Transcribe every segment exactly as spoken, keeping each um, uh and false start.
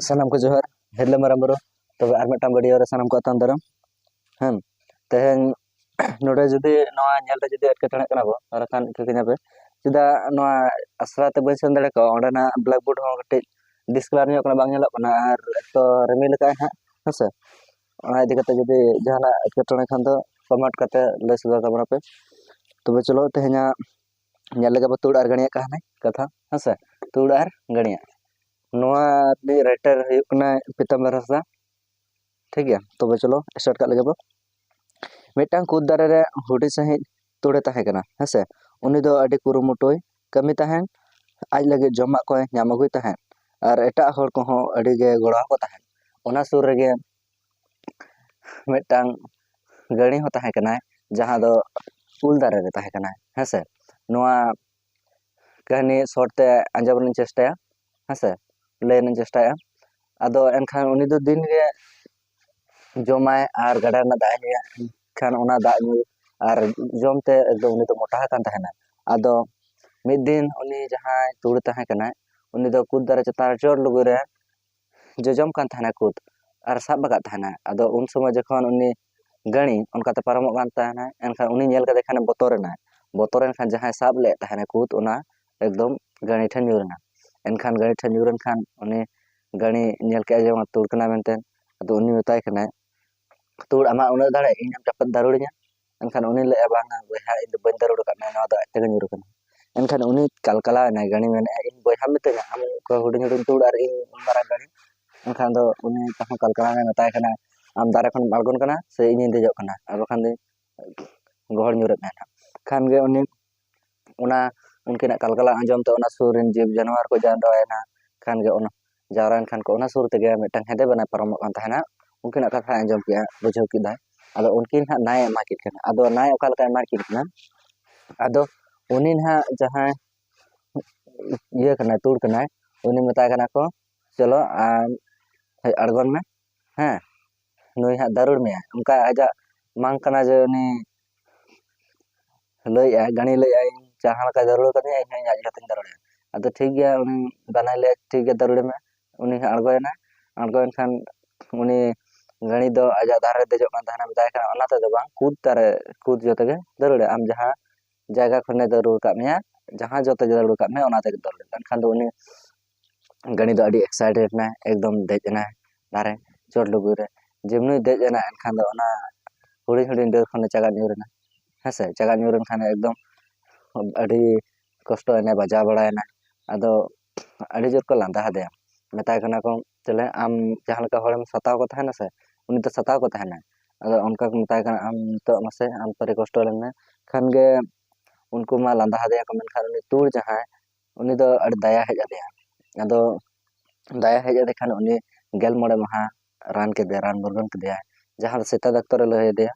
ᱥᱟᱱᱟᱢ ᱠᱚ ᱡᱚᱦᱟᱨ, ᱦᱤᱨᱞᱟᱹ ᱢᱟᱨᱟᱝ ᱵᱩᱨᱩ᱾ ᱛᱚᱵᱮ ᱟᱨ ᱢᱤᱫᱴᱟᱝ ᱵᱷᱤᱰᱤᱭᱳ ᱨᱮ ᱥᱟᱱᱟᱢ ᱠᱚ ᱟᱛᱟᱝ ᱫᱟᱨᱟᱢ᱾ ᱦᱮᱸ, ᱛᱮᱦᱮᱧ ᱱᱚᱰᱮ ᱡᱩᱫᱤ ᱱᱚᱣᱟ ᱧᱮᱞ ᱨᱮ ᱡᱩᱫᱤ ᱮᱴᱠᱮᱴᱚᱬᱮᱜ ᱠᱟᱱᱟ ᱵᱚ, ᱛᱟᱦᱚᱞᱮ ᱠᱷᱟᱱ ᱤᱠᱟᱹ ᱠᱟᱹᱧᱟ ᱯᱮ᱾ ᱪᱮᱫᱟᱜ ᱱᱚᱣᱟ ᱟᱥᱲᱟ ᱛᱮ ᱵᱟᱹᱧ ᱥᱮᱱ ᱫᱟᱲᱮ ᱠᱟᱣᱟ, ᱚᱸᱰᱮᱱᱟᱜ ᱵᱞᱮᱠᱵᱳᱨᱰ ᱦᱚᱸ ᱠᱟᱹᱴᱤᱡ ᱰᱤᱥᱠᱟᱞᱟᱨ ᱧᱚᱜ ᱠᱟᱱᱟ, ᱵᱟᱝ ᱧᱮᱞᱚᱜ ᱠᱟᱱᱟ, ᱟᱨ ᱮᱠ ᱛᱚ ᱨᱤᱢᱤᱞ ᱟᱠᱟᱫᱼᱟᱭ ᱦᱟᱸᱜ, ᱦᱮᱸ ᱥᱮ᱾ ᱚᱱᱟ ᱤᱫᱤ ᱠᱟᱛᱮ ᱡᱩᱫᱤ ᱡᱟᱦᱟᱱᱟᱜ ᱮᱴᱠᱮᱴᱚᱬᱮ ᱠᱷᱟᱱ ᱫᱚ ᱠᱚᱢᱮᱱᱴ ᱠᱟᱛᱮ ᱞᱟᱹᱭ ᱥᱚᱫᱚᱨ ᱛᱟᱵᱚᱱᱟ ᱯᱮ᱾ ᱛᱚᱵᱮ ᱪᱚᱞᱚ, ᱛᱮᱦᱮᱧᱟᱜ ᱧᱮᱞ ᱞᱮᱜᱮ ᱵᱚ ᱛᱩᱲ ᱟᱨ ᱜᱟᱹᱲᱤᱭᱟᱜ ᱠᱟᱹᱦᱱᱤ ᱠᱟᱛᱷᱟ, ᱦᱮᱸ ᱥᱮ᱾ ᱛᱩᱲ ᱟᱨ ᱜᱟᱹᱲᱤᱭᱟᱜ᱾ ᱱᱚᱣᱟ ᱨᱤᱱᱤᱡ ᱨᱟᱭᱴᱟᱨ ᱦᱩᱭᱩᱜ ᱠᱟᱱᱟᱭ ᱯᱤᱛᱟᱢᱵᱚᱨ ᱦᱟᱸᱥᱫᱟ᱾ ᱴᱷᱤᱠ ᱜᱮᱭᱟ, ᱛᱚᱵᱮ ᱪᱚᱞᱚ ᱥᱴᱟᱨᱴ ᱠᱟᱜ ᱞᱮᱜᱮ ᱵᱚ᱾ ᱢᱤᱫᱴᱟᱝ ᱠᱩᱫ ᱫᱟᱨᱮ ᱨᱮ ᱦᱩᱰᱤᱧ ᱥᱟᱺᱦᱤᱡ ᱛᱩᱲᱮ ᱛᱟᱦᱮᱸ ᱠᱟᱱᱟ, ᱦᱮᱸ ᱥᱮ᱾ ᱩᱱᱤ ᱫᱚ ᱟᱹᱰᱤ ᱠᱩᱨᱩᱢᱩᱴᱩᱭ ᱠᱟᱹᱢᱤ ᱛᱟᱦᱮᱸᱱ, ᱟᱡ ᱞᱟᱹᱜᱤᱫ ᱡᱚᱢᱟᱜ ᱠᱚᱭ ᱧᱟᱢ ᱟᱹᱜᱩᱭ ᱛᱟᱦᱮᱸᱫ ᱟᱨ ᱮᱴᱟᱜ ᱦᱚᱲ ᱠᱚᱦᱚᱸ ᱟᱹᱰᱤ ᱜᱮ ᱜᱚᱲᱚ ᱟᱠᱚ ᱛᱟᱦᱮᱸᱫ᱾ ᱚᱱᱟ ᱥᱩᱨ ᱨᱮᱜᱮ ᱢᱤᱫᱴᱟᱝ ᱜᱟᱹᱲᱤ ᱦᱚᱸ ᱛᱟᱦᱮᱸ ᱠᱟᱱᱟᱭ, ᱡᱟᱦᱟᱸ ᱫᱚ ᱩᱞ ᱫᱟᱨᱮ ᱨᱮ ᱛᱟᱦᱮᱸ ᱠᱟᱱᱟᱭ, ᱦᱮᱸ ᱥᱮ᱾ ᱱᱚᱣᱟ ᱠᱟᱹᱦᱱᱤ ᱥᱚᱨᱴ ᱛᱮ ᱟᱸᱡᱚᱢ ᱨᱮᱱᱟᱜ ᱤᱧ ᱪᱮᱥᱴᱟᱭᱟ, ᱦᱮᱸ ᱥᱮ, ᱞᱟᱹᱭ ᱨᱮᱱᱟᱜ ᱤᱧ ᱪᱮᱥᱴᱟᱭᱟ᱾ ᱟᱫᱚ ᱮᱱᱠᱷᱟᱱ ᱩᱱᱤ ᱫᱚ ᱫᱤᱱ ᱜᱮ ᱡᱚᱢᱟᱭ ᱟᱨ ᱜᱟᱰᱟ ᱨᱮᱱᱟᱜ ᱫᱟᱜ ᱮ ᱧᱩᱭᱟ, ᱮᱱᱠᱷᱟᱱ ᱚᱱᱟ ᱫᱟᱜ ᱧᱩ ᱟᱨ ᱡᱚᱢ ᱛᱮ ᱮᱠᱫᱚᱢ ᱩᱱᱤ ᱫᱚ ᱢᱚᱴᱟ ᱟᱠᱟᱱ ᱛᱟᱦᱮᱱᱟ᱾ ᱟᱫᱚ ᱢᱤᱫ ᱫᱤᱱ ᱩᱱᱤ ᱡᱟᱦᱟᱸᱭ ᱛᱩᱲ ᱛᱟᱦᱮᱸ ᱠᱟᱱᱟᱭ, ᱩᱱᱤ ᱫᱚ ᱠᱩᱫ ᱫᱟᱨᱮ ᱪᱮᱛᱟᱱ ᱨᱮ ᱪᱚᱴ ᱞᱩᱜᱩ ᱨᱮ ᱡᱚᱡᱚᱢ ᱠᱟᱱ ᱛᱟᱦᱮᱱᱟ ᱠᱩᱫ, ᱟᱨ ᱥᱟᱵ ᱟᱠᱟᱫ ᱛᱟᱦᱮᱱᱟ᱾ ᱟᱫᱚ ᱩᱱ ᱥᱚᱢᱚᱭ ᱡᱚᱠᱷᱚᱱ ᱩᱱᱤ ᱜᱟᱹᱲᱤ ᱚᱱᱠᱟᱛᱮ ᱯᱟᱨᱚᱢᱚᱜ ᱠᱟᱱ ᱛᱟᱦᱮᱱᱟ, ᱮᱱᱠᱷᱟᱱ ᱩᱱᱤ ᱧᱮᱞ ᱠᱟᱛᱮ ᱠᱷᱟᱱᱮ ᱵᱚᱛᱚᱨ ᱮᱱᱟ᱾ ᱵᱚᱛᱚᱨ ᱮᱱ ᱠᱷᱟᱱ ᱡᱟᱦᱟᱸᱭ ᱥᱟᱵ ᱞᱮᱫ ᱛᱟᱦᱮᱱᱟ ᱠᱩᱫ, ᱚᱱᱟ ᱮᱠᱫᱚᱢ ᱜᱟᱹᱲᱤ ᱴᱷᱮᱱ ᱧᱩᱨ ᱮᱱᱟ᱾ ᱮᱱᱠᱷᱟᱱ ᱜᱟᱹᱲᱤ ᱴᱷᱮᱱ ᱧᱩᱨ ᱮᱱ ᱠᱷᱟᱱ ᱩᱱᱤ ᱜᱟᱹᱲᱤ ᱧᱮᱞ ᱠᱮᱫᱼᱟᱭ ᱡᱮ ᱵᱟᱝ ᱛᱩᱲ ᱠᱟᱱᱟᱭ ᱢᱮᱱᱛᱮ᱾ ᱟᱫᱚ ᱩᱱᱤ ᱢᱮᱛᱟᱭ ᱠᱟᱱᱟᱭ, "ᱛᱩᱲ, ᱟᱢᱟᱜ ᱩᱱᱟᱹᱜ ᱫᱟᱲᱮ, ᱤᱧᱮᱢ ᱪᱟᱯᱟᱫ ᱫᱟᱹᱨᱩᱲᱤᱧᱟ?" ᱮᱱᱠᱷᱟᱱ ᱩᱱᱤ ᱞᱟᱹᱭᱮᱫᱼᱟ, "ᱵᱟᱝᱟ ᱵᱚᱭᱦᱟ, ᱤᱧ ᱫᱚ ᱵᱟᱹᱧ ᱫᱟᱹᱨᱩᱲ ᱟᱠᱟᱫ ᱢᱮᱭᱟ, ᱱᱚᱣᱟ ᱫᱚ ᱟᱡ ᱛᱮᱜᱮ ᱧᱩᱨ ᱟᱠᱟᱱᱟ᱾" ᱮᱱᱠᱷᱟᱱ ᱩᱱᱤ ᱠᱟᱞᱠᱟᱞᱟᱣ ᱮᱱᱟᱭ, ᱜᱟᱹᱲᱤ ᱢᱮᱱᱮᱫᱼᱟᱭ, "ᱤᱧ ᱵᱚᱭᱦᱟᱢ ᱢᱤᱛᱟᱹᱧᱟ, ᱟᱢ ᱚᱠᱚᱭ ᱦᱩᱰᱤᱧ ᱦᱩᱰᱤᱧ ᱛᱩᱲ ᱟᱨ ᱤᱧ ᱩᱱ ᱢᱟᱨᱟᱝ ᱜᱟᱹᱲᱤ?" ᱮᱱᱠᱷᱟᱱ ᱫᱚ ᱩᱱᱤ ᱛᱟᱦᱚᱸ ᱠᱟᱞᱠᱟᱞᱟᱣ ᱮᱱᱟᱭ, ᱢᱮᱛᱟᱭ ᱠᱟᱱᱟ, "ᱟᱢ ᱫᱟᱨᱮ ᱠᱷᱚᱱᱮᱢ ᱟᱬᱜᱚᱱ ᱠᱟᱱᱟ ᱥᱮ ᱤᱧᱤᱧ ᱫᱮᱡᱚᱜ ᱠᱟᱱᱟ, ᱟᱨ ᱵᱟᱠᱷᱟᱱ ᱫᱚᱧ ᱜᱚᱦᱚᱲ ᱧᱩᱨᱮᱫ ᱢᱮᱭᱟ ᱱᱟᱦᱟᱜ?" ᱠᱷᱟᱱ ᱜᱮ ᱩᱱᱤ ᱚᱱᱟ ᱩᱱᱠᱤᱱᱟᱜ ᱠᱟᱞᱠᱟᱞᱟᱣ ᱟᱸᱡᱚᱢ ᱛᱮ ᱚᱱᱟ ᱥᱩᱨ ᱨᱮᱱ ᱡᱤᱵᱽ ᱡᱟᱱᱣᱟᱨ ᱠᱚ ᱡᱟᱣᱨᱟᱭᱮᱱᱟ᱾ ᱠᱷᱟᱱ ᱜᱮ ᱚᱱᱟ ᱡᱟᱣᱨᱟᱭᱮᱱ ᱠᱷᱟᱱ ᱠᱚ, ᱚᱱᱟ ᱥᱩᱨ ᱛᱮᱜᱮ ᱢᱤᱫᱴᱟᱝ ᱦᱮᱸᱫᱮ ᱵᱟᱱᱟᱭ ᱯᱟᱨᱚᱢᱚᱜ ᱠᱟᱱ ᱛᱟᱦᱮᱱᱟ᱾ ᱩᱱᱠᱤᱱᱟᱜ ᱠᱟᱛᱷᱟᱭ ᱟᱸᱡᱚᱢ ᱠᱮᱜᱼᱟ, ᱵᱩᱡᱷᱟᱹᱣ ᱠᱮᱫᱟᱭ᱾ ᱟᱫᱚ ᱩᱱᱠᱤᱱ ᱦᱟᱸᱜ ᱱᱟᱭᱮ ᱮᱢᱟ ᱠᱤᱱ ᱠᱟᱱᱟ᱾ ᱟᱫᱚ ᱱᱟᱭ ᱚᱠᱟ ᱞᱮᱠᱟᱭ ᱮᱢᱟ ᱠᱤᱱ ᱠᱟᱱᱟ? ᱟᱫᱚ ᱩᱱᱤ ᱱᱟᱦᱟᱜ ᱡᱟᱦᱟᱸᱭ ᱤᱭᱟᱹ ᱠᱟᱱᱟᱭ, ᱛᱩᱲ ᱠᱟᱱᱟᱭ, ᱩᱱᱤ ᱢᱮᱛᱟᱭ ᱠᱟᱱᱟ ᱠᱚ, "ᱪᱚᱞᱚ ᱟᱢ ᱦᱮᱡ ᱟᱬᱜᱚᱱ ᱢᱮ, ᱦᱮᱸ, ᱱᱩᱭ ᱦᱟᱸᱜ ᱫᱟᱹᱨᱩᱲ ᱢᱮᱭᱟᱭ᱾" ᱚᱱᱠᱟ ᱟᱡᱟᱜ ᱢᱟᱝ ᱠᱟᱱᱟ ᱡᱮ ᱩᱱᱤ ᱞᱟᱹᱭᱮᱜᱼᱟᱭ, ᱜᱟᱹᱲᱤ ᱞᱟᱹᱭᱮᱜᱼᱟᱭ, "ᱡᱟᱦᱟᱸ ᱞᱮᱠᱟᱭ ᱫᱟᱹᱨᱩᱲ ᱠᱟᱫᱤᱧᱟ, ᱤᱧ ᱦᱚᱸ ᱤᱧᱟᱜ ᱤᱭᱟᱹ ᱛᱮᱧ ᱫᱟᱹᱨᱩᱲᱟ᱾" ᱟᱫᱚ ᱴᱷᱤᱠ ᱜᱮᱭᱟ, ᱩᱱᱤ ᱵᱟᱱᱟᱭ ᱞᱟᱹᱭᱟ, "ᱴᱷᱤᱠ ᱜᱮᱭᱟ, ᱫᱟᱹᱨᱩᱲ ᱢᱮ᱾" ᱩᱱᱤ ᱦᱚᱸ ᱟᱬᱜᱚᱭᱮᱱᱟᱭ᱾ ᱟᱬᱜᱚᱭᱮᱱ ᱠᱷᱟᱱ ᱩᱱᱤ ᱜᱟᱹᱲᱤ ᱫᱚ ᱟᱡᱟᱜ ᱫᱟᱨᱮ ᱨᱮ ᱫᱮᱡᱚᱜ ᱠᱟᱱ ᱛᱟᱦᱮᱱᱟ, ᱢᱮᱛᱟᱭ ᱠᱟᱱᱟ, "ᱚᱱᱟ ᱛᱮᱫᱚ ᱵᱟᱝ, ᱠᱩᱫ ᱫᱟᱨᱮ, ᱠᱩᱫ ᱡᱚᱛᱮ ᱜᱮ ᱫᱟᱹᱲ ᱫᱟᱲᱮᱭᱟᱜᱼᱟ, ᱟᱢ ᱡᱟᱦᱟᱸ ᱡᱟᱭᱜᱟ ᱠᱷᱚᱱᱮ ᱫᱟᱹᱲ ᱟᱠᱟᱫ ᱢᱮᱭᱟ, ᱡᱟᱦᱟᱸ ᱡᱚᱛᱮ ᱫᱟᱹᱲ ᱟᱠᱟᱫ ᱢᱮᱭᱟ, ᱚᱱᱟ ᱛᱮᱜᱮ ᱫᱟᱹᱲ ᱞᱮᱱ." ᱮᱱᱠᱷᱟᱱ ᱫᱚ ᱩᱱᱤ ᱜᱟᱹᱲᱤ ᱫᱚ ᱟᱹᱰᱤ excited ᱮᱱᱟᱭ, ᱮᱠᱫᱚᱢ ᱫᱮᱡ ᱮᱱᱟᱭ ᱫᱟᱨᱮ ᱪᱚᱴ ᱞᱩᱜᱩᱭ ᱨᱮ᱾ ᱡᱮᱢᱱᱤ ᱫᱮᱡ ᱮᱱᱟ, ᱮᱱᱠᱷᱟᱱ ᱫᱚ ᱚᱱᱟ ᱦᱩᱰᱤᱧ ᱦᱩᱰᱤᱧ ᱰᱟᱹᱨ ᱠᱷᱚᱱᱮ ᱪᱟᱜᱟᱫ ᱧᱩᱨ ᱮᱱᱟ᱾ ᱦᱮᱸ ᱥᱮ, ᱪᱟᱜᱟᱫ ᱧᱩᱨ ᱮᱱ ᱠᱷᱟᱱ ᱮᱠᱫᱚᱢ ᱟᱹᱰᱤ ᱠᱚᱥᱴᱚᱭᱮᱱᱟᱭ, ᱵᱟᱡᱟᱣ ᱵᱟᱲᱟᱭᱮᱱᱟᱭ᱾ ᱟᱫᱚ ᱟᱹᱰᱤ ᱡᱳᱨ ᱠᱚ ᱞᱟᱸᱫᱟ ᱟᱫᱮᱭᱟ, ᱢᱮᱛᱟᱭ ᱠᱟᱱᱟ ᱠᱚ, "ᱪᱮᱞᱮ, ᱟᱢ ᱡᱟᱦᱟᱸ ᱞᱮᱠᱟ ᱦᱚᱲᱮᱢ ᱥᱟᱛᱟᱣ ᱠᱚ ᱛᱟᱦᱮᱱᱟ ᱥᱮ, ᱩᱱᱤ ᱫᱚ ᱥᱟᱛᱟᱣ ᱠᱚ ᱛᱟᱦᱮᱱᱟᱭ᱾ ᱟᱫᱚ ᱚᱱᱠᱟ ᱠᱚ ᱢᱮᱛᱟᱭ ᱠᱟᱱᱟ, 'ᱟᱢ ᱱᱤᱛᱚᱜ ᱢᱟᱥᱮ ᱟᱢ ᱯᱟᱹᱨᱤ ᱠᱚᱥᱴᱚ ᱞᱮᱱ ᱢᱮ.'" ᱠᱷᱟᱱ ᱜᱮ ᱩᱱᱠᱩ ᱢᱟ ᱞᱟᱸᱫᱟ ᱟᱫᱮᱭᱟ ᱠᱚ, ᱢᱮᱱᱠᱷᱟᱱ ᱩᱱᱤ ᱛᱩᱲ ᱡᱟᱦᱟᱸᱭ, ᱩᱱᱤ ᱫᱚ ᱟᱹᱰᱤ ᱫᱟᱭᱟ ᱦᱮᱡ ᱟᱫᱮᱭᱟ᱾ ᱟᱫᱚ ᱫᱟᱭᱟ ᱦᱮᱡ ᱟᱫᱮ ᱠᱷᱟᱱ ᱩᱱᱤ ᱜᱮᱞ ᱢᱚᱬᱮ ᱢᱟᱦᱟ ᱨᱟᱱ ᱠᱮᱫᱮᱭᱟ, ᱨᱟᱱ ᱢᱩᱨᱜᱟᱹᱱ ᱠᱮᱫᱮᱭᱟᱭ, ᱡᱟᱦᱟᱸ ᱫᱚ ᱥᱮᱛᱟ ᱰᱟᱠᱛᱚᱨᱮ ᱞᱟᱹᱭ ᱟᱫᱮᱭᱟ᱾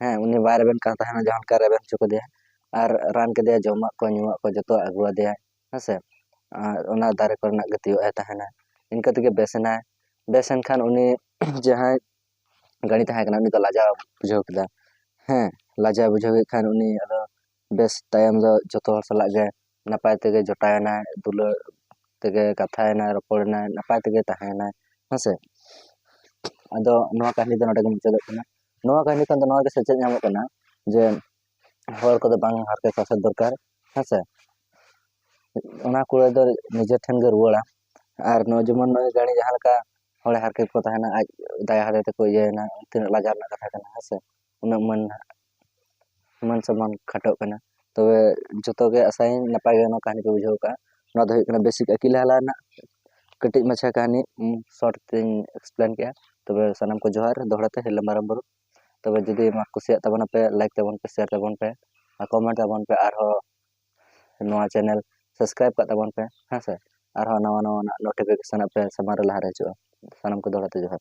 ᱦᱮᱸ, ᱩᱱᱤ ᱵᱟᱭ ᱨᱮᱵᱮᱱ ᱠᱟᱱ ᱛᱟᱦᱮᱱᱟ, ᱡᱟᱦᱟᱸ ᱞᱮᱠᱟ ᱨᱮᱵᱮᱱ ᱦᱚᱪᱚ ᱠᱮᱫᱮᱭᱟ, ᱟᱨ ᱨᱟᱱ ᱠᱮᱫᱮᱭᱟ, ᱡᱚᱢᱟᱜ ᱠᱚ ᱧᱩᱣᱟᱜ ᱠᱚ ᱡᱚᱛᱚ ᱟᱹᱜᱩ ᱟᱫᱮᱭᱟᱭ᱾ ᱦᱮᱸ ᱥᱮ, ᱟᱨ ᱚᱱᱟ ᱫᱟᱨᱮ ᱠᱚᱨᱮᱱᱟᱜ ᱜᱮ ᱛᱤᱭᱳᱜ ᱮ ᱛᱟᱦᱮᱱᱟ᱾ ᱤᱱᱠᱟᱹ ᱛᱮᱜᱮ ᱵᱮᱥ ᱮᱱᱟᱭ᱾ ᱵᱮᱥ ᱮᱱ ᱠᱷᱟᱱ ᱩᱱᱤ ᱡᱟᱦᱟᱸᱭ ᱜᱟᱹᱲᱤ ᱛᱟᱦᱮᱸ ᱠᱟᱱᱟ, ᱩᱱᱤ ᱫᱚ ᱞᱟᱡᱟᱣ ᱵᱩᱡᱷᱟᱹᱣ ᱠᱮᱫᱟ᱾ ᱦᱮᱸ, ᱞᱟᱡᱟᱣ ᱵᱩᱡᱷᱟᱹᱣ ᱠᱮᱫ ᱠᱷᱟᱱ ᱩᱱᱤ ᱟᱫᱚ ᱵᱮᱥ ᱛᱟᱭᱚᱢ ᱫᱚ ᱡᱚᱛᱚ ᱦᱚᱲ ᱥᱟᱞᱟᱜ ᱜᱮ ᱱᱟᱯᱟᱭ ᱛᱮᱜᱮ ᱡᱚᱴᱟᱣᱮᱱᱟᱭ, ᱫᱩᱞᱟᱹᱲ ᱛᱮᱜᱮ ᱠᱟᱛᱷᱟᱭᱮᱱᱟᱭ, ᱨᱚᱯᱚᱲᱮᱱᱟᱭ, ᱱᱟᱯᱟᱭ ᱛᱮᱜᱮ ᱛᱟᱦᱮᱸᱭᱮᱱᱟᱭ᱾ ᱦᱮᱸ ᱥᱮ, ᱟᱫᱚ ᱱᱚᱣᱟ ᱠᱟᱹᱦᱱᱤ ᱫᱚ ᱱᱚᱰᱮ ᱜᱮ ᱢᱩᱪᱟᱹᱫᱚᱜ ᱠᱟᱱᱟ᱾ ᱱᱚᱣᱟ ᱠᱟᱹᱦᱱᱤ ᱠᱷᱚᱱ ᱫᱚ ᱱᱚᱣᱟ ᱜᱮ ᱥᱮᱪᱮᱫ ᱧᱟᱢᱚᱜ ᱠᱟᱱᱟ ᱡᱮ ᱦᱚᱲ ᱠᱚᱫᱚ ᱵᱟᱝ ᱦᱟᱨᱠᱮᱛ ᱥᱟᱥᱮᱛ ᱫᱚᱨᱠᱟᱨ᱾ ᱦᱮᱸ ᱥᱮ, ᱚᱱᱟ ᱠᱩᱲᱟᱹᱭ ᱫᱚ ᱱᱤᱡᱮ ᱴᱷᱮᱱ ᱜᱮ ᱨᱩᱣᱟᱹᱲᱟ᱾ ᱟᱨ ᱱᱚᱣᱟ ᱡᱮᱢᱚᱱ ᱱᱚᱜᱼᱚᱭ ᱜᱟᱹᱲᱤ ᱡᱟᱦᱟᱸ ᱞᱮᱠᱟ ᱦᱚᱲᱮ ᱦᱟᱨᱠᱮᱛ ᱠᱚ ᱛᱟᱦᱮᱱᱟ, ᱟᱡ ᱫᱟᱭᱟ ᱦᱚᱛᱮ ᱛᱮᱠᱚ ᱤᱭᱟᱹᱭᱮᱱᱟ, ᱛᱤᱱᱟᱹᱜ ᱞᱟᱡᱟᱣ ᱨᱮᱱᱟᱜ ᱠᱟᱛᱷᱟ ᱠᱟᱱᱟ, ᱦᱮᱸ ᱥᱮ? ᱩᱱᱟᱹᱜ ᱢᱟᱹᱱ, ᱢᱟᱹᱱ ᱥᱚᱱᱢᱟᱱ ᱠᱷᱟᱴᱚᱜ ᱠᱟᱱᱟ᱾ ᱛᱚᱵᱮ ᱡᱚᱛᱚ ᱜᱮ ᱟᱥᱟᱭᱟᱹᱧ ᱱᱟᱯᱟᱭ ᱜᱮ ᱱᱚᱣᱟ ᱠᱟᱹᱦᱱᱤ ᱯᱮ ᱵᱩᱡᱷᱟᱹᱣ ᱠᱟᱜᱼᱟ᱾ ᱱᱚᱣᱟ ᱫᱚ ᱦᱩᱭᱩᱜ ᱠᱟᱱᱟ ᱵᱮᱥᱤᱠ ᱟᱹᱠᱤᱞ ᱦᱟᱞᱟ ᱨᱮᱱᱟᱜ ᱠᱟᱹᱴᱤᱡ ᱢᱟᱪᱷᱟ ᱠᱟᱹᱦᱱᱤ, ᱩᱢ, short ᱛᱤᱧ explain ᱠᱮᱜᱼᱟ᱾ ᱛᱚᱵᱮ ᱥᱟᱱᱟᱢ ᱠᱚ ᱡᱚᱦᱟᱨ, ᱫᱚᱦᱲᱟ ᱛᱮ ᱦᱤᱨᱞᱟᱹ ᱢᱟᱨᱟᱝ ᱵᱩᱨᱩ᱾ ᱛᱚᱵᱮ ᱡᱩᱫᱤ ᱢᱟ ᱠᱩᱥᱤᱭᱟᱜ ᱛᱟᱵᱚᱱᱟ ᱯᱮ, like ᱛᱟᱵᱚᱱ ᱯᱮ, share ᱛᱟᱵᱚᱱ ᱯᱮ, ᱟᱨ comment ᱛᱟᱵᱚᱱ ᱯᱮ, ᱟᱨᱦᱚᱸ ᱱᱚᱣᱟ channel subscribe ᱠᱟᱜ ᱛᱟᱵᱚᱱ ᱯᱮ, ᱦᱮᱸ ᱥᱮ? ᱟᱨᱦᱚᱸ ᱱᱟᱣᱟ ᱱᱟᱣᱟᱱᱟᱜ notification ᱟᱯᱮ ᱥᱟᱢᱟᱝ ᱨᱮ ᱞᱟᱦᱟ ᱨᱮ ᱦᱤᱡᱩᱜᱼᱟ᱾ ᱥᱟᱱᱟᱢ ᱠᱚ ᱫᱚᱦᱲᱟ ᱛᱮ ᱡᱚᱦᱟᱨ᱾